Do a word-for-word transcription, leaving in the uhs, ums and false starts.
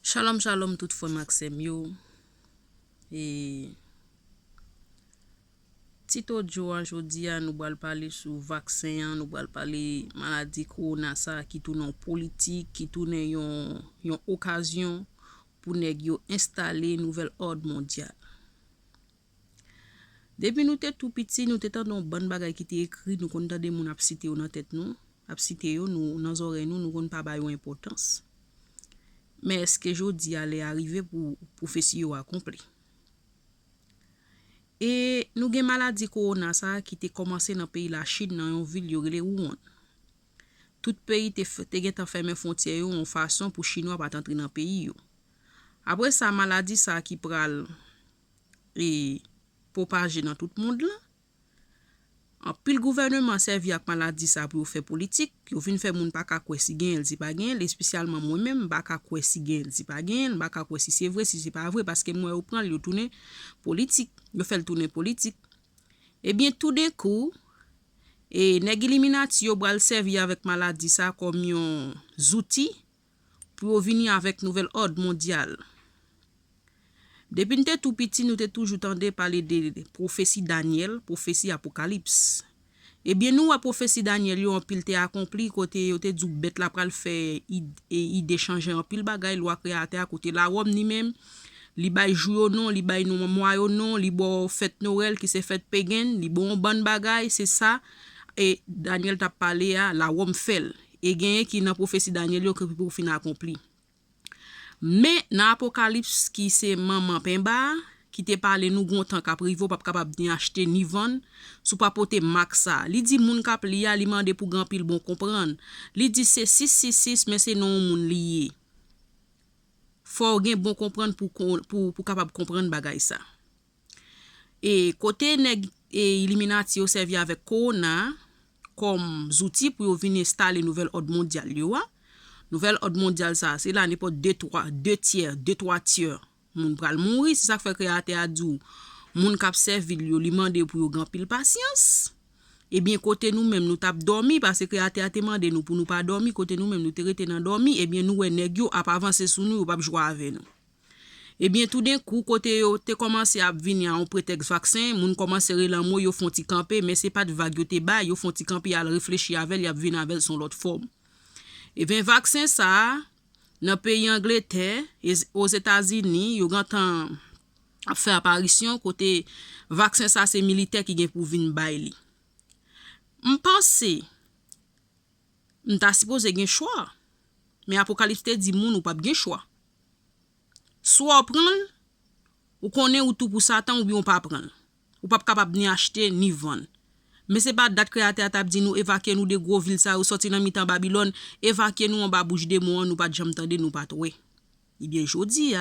Shalom, shalom, tout frè m ak sè m yo. E tit odyo a jodi a, nou pral pale sou vaksen an, nou pral pale maladi kowona sa a ki tounen yon politik, ki tounen yon, yon okazyon pou nèg yo enstale nouvèl òd mondyal. Depi nou te tou piti, nou te tande yon bann bagay ki te ekri, nou konn tande moun ap site yo nan tèt nou, ap site yo, nou, nan zòrèy nou, nou konn pa ba yo enpòtans. Men èske jodi a lè a rive pou pwofesi yo akonpli? E nou gen maladi kowona sa a ki te kòmanse nan peyi Lachin, nan yon vil yo rele Wuhan. Tout peyi te, f- te gentan fèmen fwontyè yo yon fason pou Chinwa pa t antre nan peyi yo. Apre sa, maladi sa a ki pral e pwopaje nan tout mond lan. Anpil gouvèneman sèvi ak maladi sa pou yo fè politik, yo vin fè moun pa ka kwè si genyen l, si pa genyen l, espesyalman mwen menm, m pa ka kwè si genyen l, si pa genyen l, m pa ka kwè si se vre, si se pa vre, paske m wè yo pran l, yo tounen politik, yo fè l tounen politik. Ebyen, toudenkou, e nèg Iliminati yo pral sèvi avèk maladi sa kòm yon zouti pou yo vini avèk nouvèl òd mondyal. Depi n te tou piti, nou te toujou tande pale de pwofesi Danyèl, pwofesi Apokalips. Ebyen, nou wè pwofesi Danyèl yo anpil te akonpli, kote yo te di w bèt la pral fè id- e ide chanje anpil bagay, lwa Kreyatè a, kote Lawòm li menm, li bay jou yo non, li bay nou mwa yo non, li ba w fèt Nwèl ki se fèt pegen, li ba w yon bann bagay, se sa e Danyèl t ap pale a, Lawòm fè l. E genyen ki nan pwofesi Danyèl yo ki pou fin akonpli. Men, nan Apokalips ki se manman penba a, ki te pale nou gon tan k ap rive, w p ap kapab ni achte ni vann, si w pa pote mak sa a. Li di moun k ap li a, li mande pou gen anpil bon konprann. Li di se sis sis sis, men se non yon moun li ye. Fò w gen bon konprann pou, kon- pou, pou kapab konprann bagay sa. E kote nèg e Iliminati yo sèvi avèk kowona a kòm zouti pou yo vin enstale nouvèl òd mondyal yo a. Nouvèl òd mondyal sa a, se la nenpòt de twa, de tyè, de twa tyè moun pral mouri. Se sa k fè Kreyatè a di w, moun k ap sèvi l yo, li mande pou yo gen anpil pasyans. Ebyen, kote nou menm nou t ap dòmi, paske Kreyatè a te mande nou pou nou pa dòmi, kote nou menm nou te rete nan dòmi, ebyen, nou wè nèg yo ap avanse sou nou, yo p ap jwe avè nou. Ebyen, toudenkou, kote yo te kòmanse ap vini a yon pretèks vaksen, moun kòmanse rele anmwe, yo fè yon ti kanpe, men se pa t vag yo te bay, yo fè yon ti kanpe, y al reflechi avè l, y ap vin avè l sou yon lòt fòm. Ebyen, vaksen sa a, nan peyi Angletè, e- Ozetazini, yo gentan ap fè aparisyon, kote vaksen sa a se militè ki gen pou vin bay li. M panse, m ta sipoze gen chwa, men Apokalips te di moun ou p ap gen chwa. Swa w pran l, ou konnen ou tou pou Satan oubyen ou pa pran l. Ou p ap kapab ni achte ni vann. Men se pa dat Kreyatè a t ap di nou evakye nou de gwo vil sa yo, sòti nan mitan Babilòn, evakye nou anba bouch demon an, nou pa t janm tande, nou pa t wè. Ebyen, jodi a,